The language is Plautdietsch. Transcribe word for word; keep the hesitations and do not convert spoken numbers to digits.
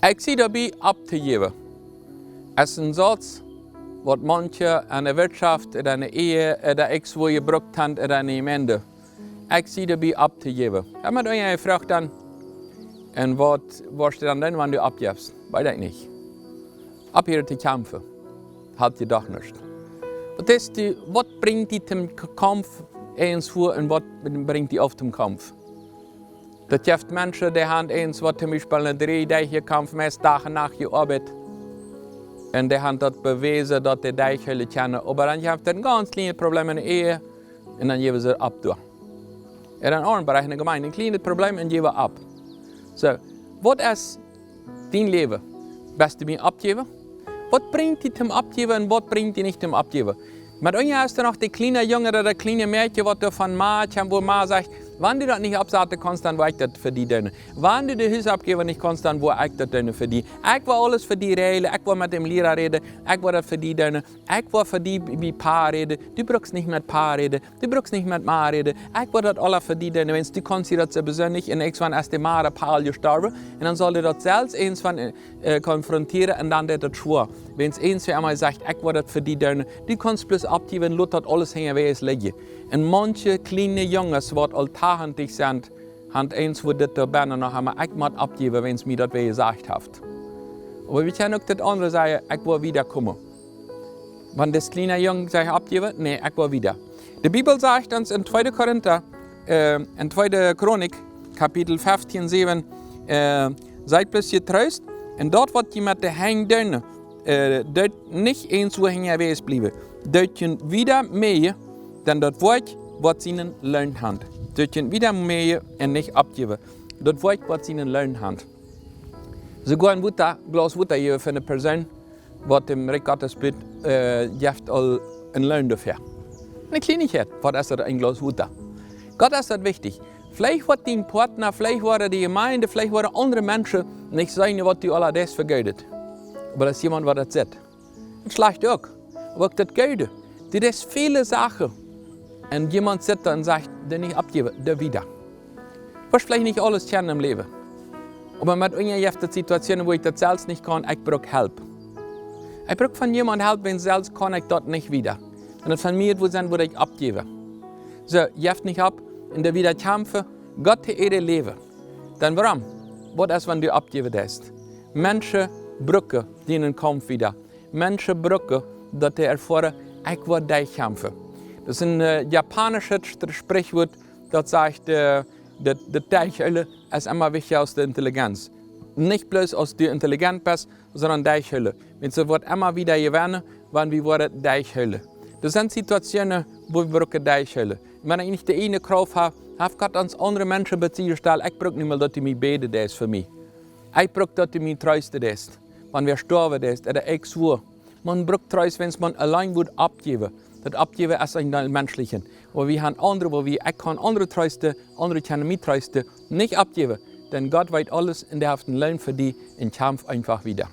Ekj sie doabie opptojäwen. Es een Sauz, waut manche aun de Wirtschaft ooda aun de Ehe ooda ekj woa jebrukt haben ooda aun de Jemeent. Ekj sie doabie opptojäwen. Ekj hab mie eemol jefroagt dan: "Un waut woascht du dan doonen, wan du oppjefst?" "Weet ekj nich." Opphieren to kjamfen, halpt je doch nuscht. Waut es die, waut brinjt die toom K-, Kaumf eent väa un waut brinjt die auf toom Kaumf? Daut jeft Menschen, dee haben eent waut toom Biespel een dree Doag jekjamft, meist Dach un Nacht jeoabeit. Un dee haben daut bewäsen, daut dee derchhoolen kjennen. Oba dan jeft et een gaunz kjlienet Problem enne Ehe. Un dan jäwen see opp doa. Un dan aundre Bereiche enne Jemeent, een kjlienet Problem un jäwen opp. Soo, waut es dien Läwen? Best du bie oppjäwen? Waut brinjt die toom oppjäwen un waut brinjt die nich toom oppjäwen? Met ons es doa noch de kjliene Jung ooda daut kjliene Mäakje, waut doa von Ma kjemt, wua Ma sajcht: "Wan du daut nich oppsaten kaust, dan woa ekj daut fa die doonen. Wan du de Husoppgow nich kaust, dan woa ekj daut doonen fa die. Ekj woa aules fa die räajlen, ekj woa met däm Liera räden, ekj woa daut fa die doonen, ekj woa fa die bie, bie Pa räden, du brukst nich met Pa räden, du brukst nich met Ma räden, ekj woa daut aules fa die doonen, wiels du kaust die daut soo besonda nich." Un irjentwan es de Ma ooda Pa aul jestorwen, un dan saul dee daut selfst irjentwan, äh, äh, konfrontieren un dan woat daut schwoa. Wiels irjentwäa emol sajcht: "Ekj woa daut fa die doonen, du kaust bloos oppjäwen, lot daut aules hinjawäajes lijen." Un manche kjliene Junges, waut aul tachentich sent, haben irjentwua dit doa bennen noch emol: "Ekj mott oppjäwen, wiels mie daut wäa jesajcht haft." Oba wie kjennen uk daut aundre sajen: "Ekj woa wieda komen." Wan dis kjliena Jung sajcht: "Oppjäwen? Nä, ekj woa wieda." De Bibel sajcht ons en tweede Korinta, äh, en tweede Chronik, Kapitel feftieen, säwen, äh, "Siet bloos jetroost, un daut waut jie met de Henj doonen, äh, deit nich irjentwua hinjawäajes bliewen. Deit junt wieda meejen, dan daut Woakj woat sienen Loon haben." Deit junt wieda meejen un nich oppjäwen. Daut Woakj woat sienen Loon haben. Soogoa een Wota, Glaus Wota jäwen fa eene Persoon, waut däm Rikj Gottes bediet, äh, jeft aul een Loon doafäa. Eene Kjlienichkjeit, waut es daut, een Glaus Wota? Gott es daut wichtich. Veleicht woat dien Partner, veleicht woat de Jemeent, veleicht woaren aundre Menschen nich seenen, waut du aules deist fa Goodet. Oba daut es jemaunt, waut daut sitt. Daut schlajchte uk. Oba uk daut Goode. Du deist väle Sachen. Un jemaunt sitt doa un sajcht: "Doo nich oppjäwen, doo wieda." Woascht veleicht nich aules kjennen em Läwen. Oba met ons jeft et Situationen, wua ekj daut selfst nich kaun, ekj bruk Help. Ekj bruk von jemaunt Help, wiels selfst kaun ekj daut nich wieda. Wan et von mie wudd sennen, wudd ekj oppjäwen. Soo, jeff nich opp un doo wieda kjamfen, Gott to Ieren läwen. Dan wuarom? Waut es, wan du oppjäwen deist? Menschen brucken dienen Kaumf wieda. Menschen brucken daut, dee erfoaren: "Ekj woa derchkjamfen." Daut es een, äh, japanisches Str-, Sprichwort, daut sajcht, äh, daut, daut Derchhoolen es emma wichtja aus de Intelligenz. Nich bloos aus du intelligent best, sonda derchhoolen. Wiels et woat emma wieda jewennen, wan wie woaren derchhoolen. Doa sent Situationen, wua wie brucken derchhoolen. Wan ekj nich de eene Krauft hab, haft Gott ons aundre Menschen bie sikj jestalt: "Ekj bruk nich mea, daut du mie bäden deist fa mie. Ekj bruk, daut du mie treesten deist, wan wäa stoawen deit, ooda ekj soo." Maun brukt Treest, wan maun auleen woat oppjäwen. Daut Oppjäwen es een Deel menschlichen. Oba wie haben aundre, wua wie, ekj kaun aundre treesten, aundre kjennen mie treesten, nich oppjäwen. Dan Gott weet aules un dee haft een Loon fa die un kjamf eefach wieda.